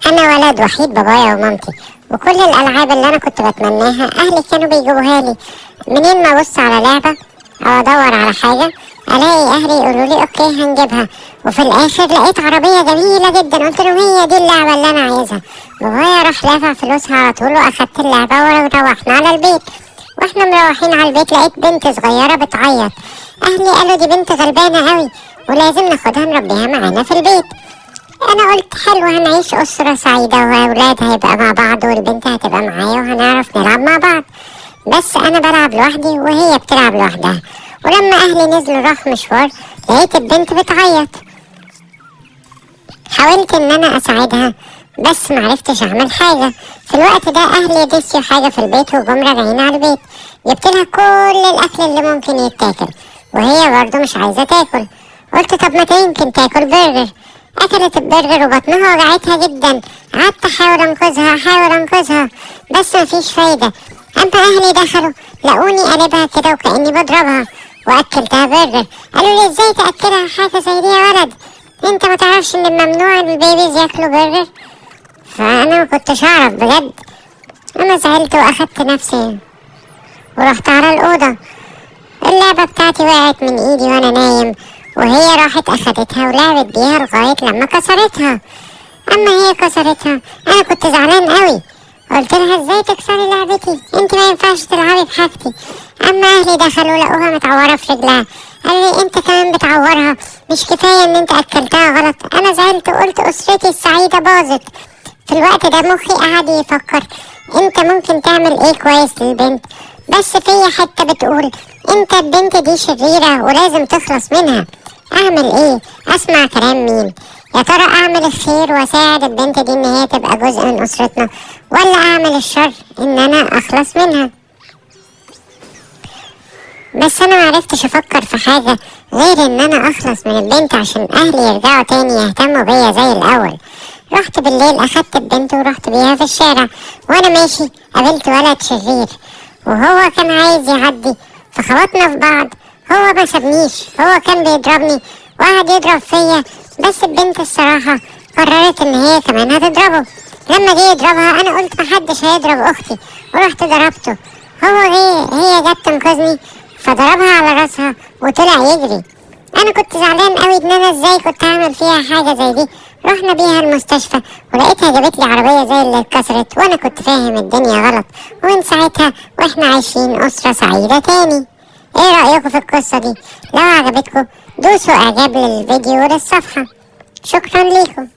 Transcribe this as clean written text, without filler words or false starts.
أنا ولد وحيد بابايا ومامتي، وكل الألعاب اللي أنا كنت بتمناها أهلي كانوا بيجيبوها لي. منين ما أبص على لعبة أو أدور على حاجة ألاقي أهلي يقولوا لي okay هنجيبها. وفي الآخر لقيت عربية جميلة جدا، قلت لهم هي دي اللعبة اللي أنا عايزها. بابايا راح دافع فلوسها على طول وأخدت اللعبة وروحنا على البيت. واحنا مروحين على البيت لقيت بنت صغيرة بتعيط. أهلي قالوا دي بنت غلبانة قوي ولازم ناخدها نربيها معانا في البيت. أنا قلت حلو، هنعيش أسرة سعيدة وأولاد هيبقى مع بعض والبنت هتبقى معايا وهنعرف نلعب مع بعض. بس أنا بلعب لوحدي وهي بتلعب لوحدها. ولما أهلي نزلوا راحوا مشوار لقيت البنت بتعيط. حاولت إن أنا أساعدها بس معرفتش أعمل حاجة. في الوقت ده أهلي نسيوا حاجة في البيت وجم راجعين على البيت. جبت لها كل الأكل اللي ممكن يتاكل وهي برضه مش عايزة تاكل. قلت طب ما يمكن تاكل برجر. أكلت البرجر وبطنها وجعتها جدا. قعدت أحاول أنقذها أحاول أنقذها بس مفيش فايدة. أما أهلي دخلوا لقوني قلبها كده وكأني بضربها وأكلتها برجر. قالوا لي إزاي تأكلها حاجة زي دي يا ولد؟ أنت ما تعرفش إن ممنوع ال babies ياكلوا برجر؟ فأنا ما كنتش أعرف بجد. أنا زعلت وأخدت نفسي ورحت على الأوضة. اللعبة بتاعتي وقعت من إيدي وأنا نايم، وهي راحت أخدتها ولعبت بيها لغاية لما كسرتها. أما هي كسرتها أنا كنت زعلان قوي. قلت لها إزاي تكسري لعبتي؟ أنت ما ينفعش تلعبي بحاجتي. أما أهلي دخلوا لقوها متعورة في رجلها. قالوا لي أنت كمان بتعورها، مش كفاية إن أنت أكلتها غلط. أنا زعلت وقلت أسرتي السعيدة باظت. في الوقت ده مخي قعد يفكر أنت ممكن تعمل إيه كويس للبنت، بس في حتة بتقول أنت البنت دي شريرة ولازم تخلص منها. أعمل إيه؟ أسمع كلام مين؟ يا ترى أعمل الخير وأساعد البنت دي إن هي تبقى جزء من أسرتنا، ولا أعمل الشر إن أنا أخلص منها؟ بس أنا معرفتش أفكر في حاجة غير إن أنا أخلص من البنت عشان أهلي يرجعوا تاني يهتموا بيا زي الأول. رحت بالليل أخدت البنت ورحت بيها في الشارع، وأنا ماشي قابلت ولد شرير وهو كان عايز يعدي فخبطنا في بعض. هو ما سابنيش، هو كان بيضربني وقعد يضرب فيا، بس البنت الصراحة قررت إن هي كمان هتضربه. لما جه يضربها أنا قلت محدش هيضرب أختي ورحت ضربته. هو هي جت تنقذني فضربها على راسها وطلع يجري. أنا كنت زعلان قوي إن أنا إزاي كنت هعمل فيها حاجة زي دي. رحنا بيها المستشفى ولقيتها جابت لي عربية زي اللي اتكسرت، وأنا كنت فاهم الدنيا غلط. ومن ساعتها وإحنا عايشين أسرة سعيدة تاني. إيه رأيكم في القصة دي؟ لو عجبتكم دوسوا إعجاب للفيديو وللصفحة. شكرا ليكم.